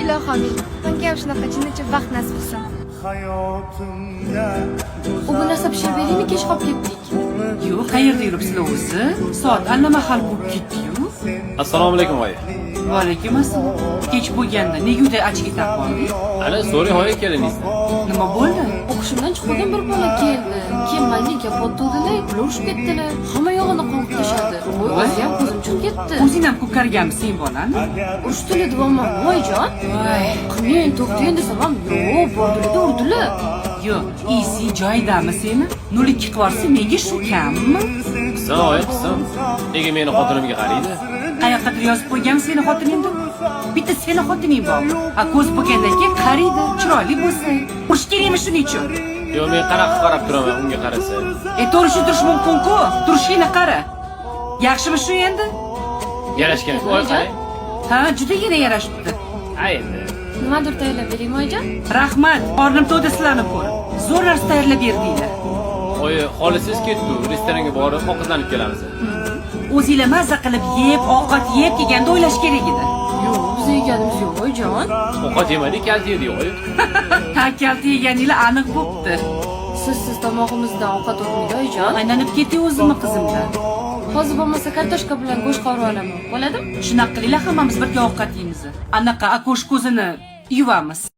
Ilohi amin. Menga ham shunaqa jinnicha baxt nasib qilsin. Hayotimga U bu narsa pishirib beraymi, kech qolib ketdik. Yo'q, qayerda yuribsizlar o'zi? Soat allamahal bo'lib ketdi-yu. Assalomu alaykum, oyi. Va alaykum assalom. Kech bo'lganda nega uyda achik taqib olding? Ana, so'rang oyi keliningizdan. Nima bo'ldi? O'qishimdan chiquvdim, bir bola keldi. Keyin menga gap otdilar, ular urushib ketdilar. Hamma yog'ini qovib tashladi. Voy, o'zi ham ko'zim chiqib ketdi. O'zing ham ko'karganmi sen bolani? Urishdilar deyapman, oyijon. Voy. Qilmang, to'xtang desam ham, yo'q, bordilar, urdilar. Yo'q, esing joyidami seni? 0,2 qilib yuborsa, menga shu kammi? Qilsin, oyi, qilsin. Nega meni xotinimga qaraydi? Qayoqqadir yozib qo'yganmi seni xotining deb? Bitta seni xotining bormi? Ha, ko'z bo'lgandan keyin qariydi, chiroyli bo'lsa. Urush kerakmi shuning uchun? Yo'q, men qanaqa qarab turaman unga qarasa? E, to'g'ri, shu turish mumkin-ku. Turishingni qara. Yaxshimi shu endi? Yarashgan-ku, oyi, qarang. Ha, judagina yarashibdi. Ha, endi. Nimadir tayyorlab beraymi, oyijon? Rahmat, qornim to'ydi sizlarni ko'rib. Zo'r narsa tayyorlab berdinglar. Oyi, xolisangiz ketdi, restoranga borib ovqatlanib kelamiz. O'zinglar mazza qilib yeb, ovqat yeb kelganda o'ylash kerak edi. Yo'q, biz yeganimiz yo'q, oyijon. Ovqat yemadik, kalta yedik, oyi. Ha, kalta yeganinglar aniq bo'pti. Sizsiz tomog'imizdan ovqat o'tmaydi, oyijon. Aylanib ketay o'zimni qizimdan. Hozir bo'lmasa kartoshka bilan go'sht qovurib olaman. Bo'ladimi? Shunaqa qilinglar, hammamiz birga ovqat yeymiz. Anaqa akosh ko'zini yuvamiz.